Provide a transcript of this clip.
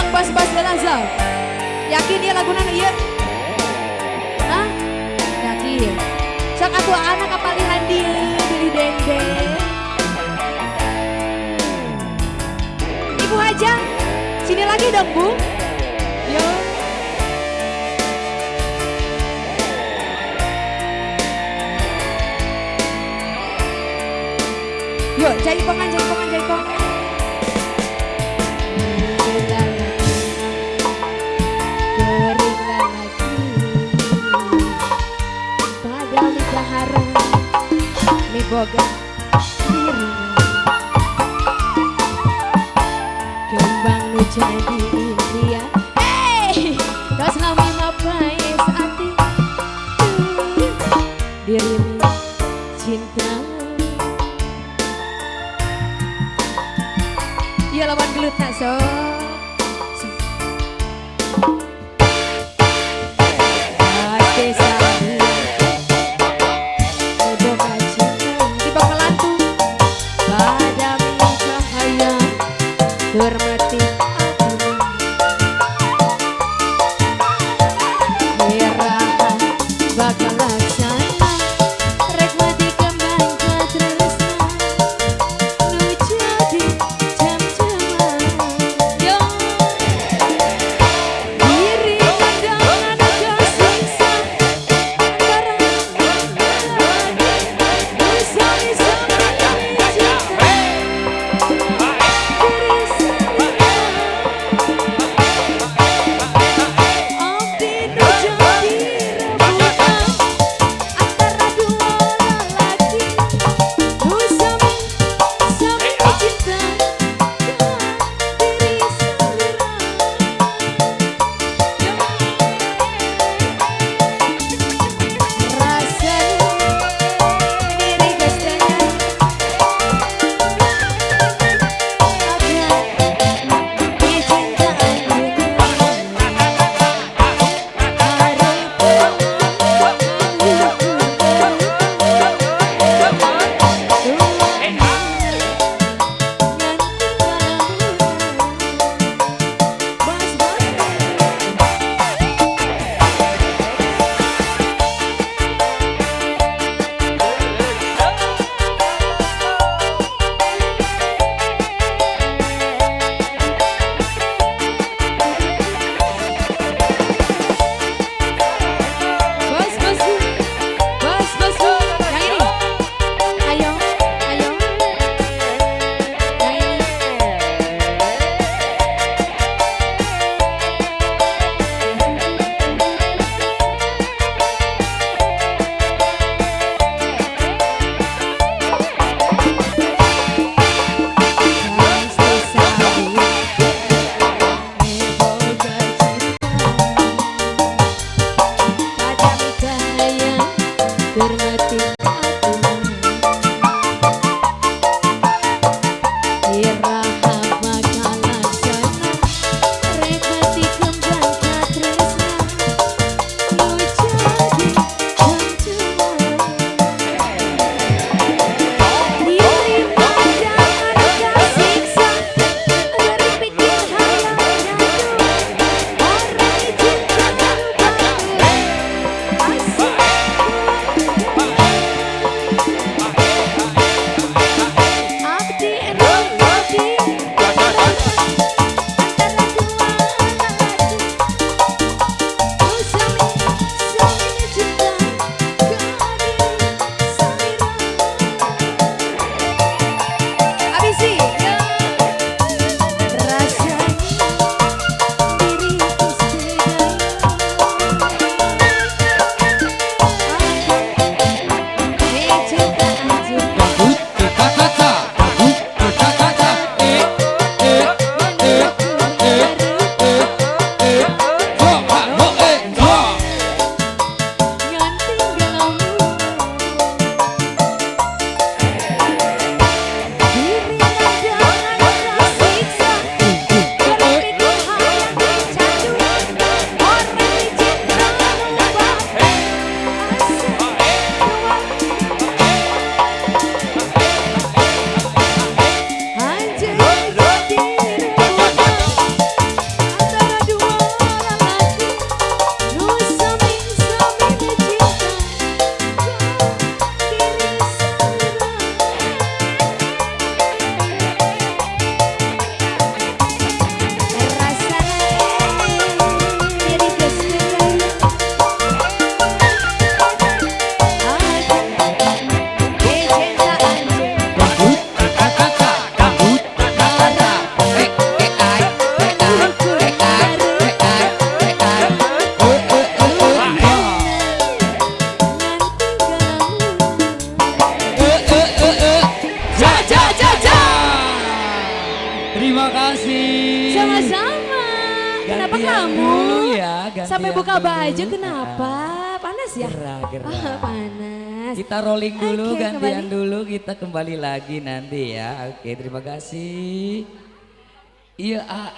Yang bos-bos heula. Yakin ieu laguna nu ieu? Hah? Yakin. Sok atuh anak kapalihan dieu bilih dengdeng. Ibu Hajah, sini lagi dong Bu. Yo. Yuk, jaipongan, jaipongan, jaipongan. Kering lagi, padahal dahara miboga dirinya. Kembang nu jadi impian. Hey, tos lami mapaes ati dirimu cinta. Iya lawan gelut nak sok. Pasti sabi boga cinta tiba melantu pada cahaya termati hatimu. Merahan bakal laksana rek mati kembang katresna nu jadi jam-jaman. Yo. Terima kasih. Sama-sama. Kenapa Gantian kamu? dulu ya, gantian Sampai buka dulu. baju kenapa? Panas ya? Gerah, gerah. Ah, panas. Kita rolling dulu, Oke, gantian kembali. Dulu, kita kembali lagi nanti ya. Oke, terima kasih. Iya, ah,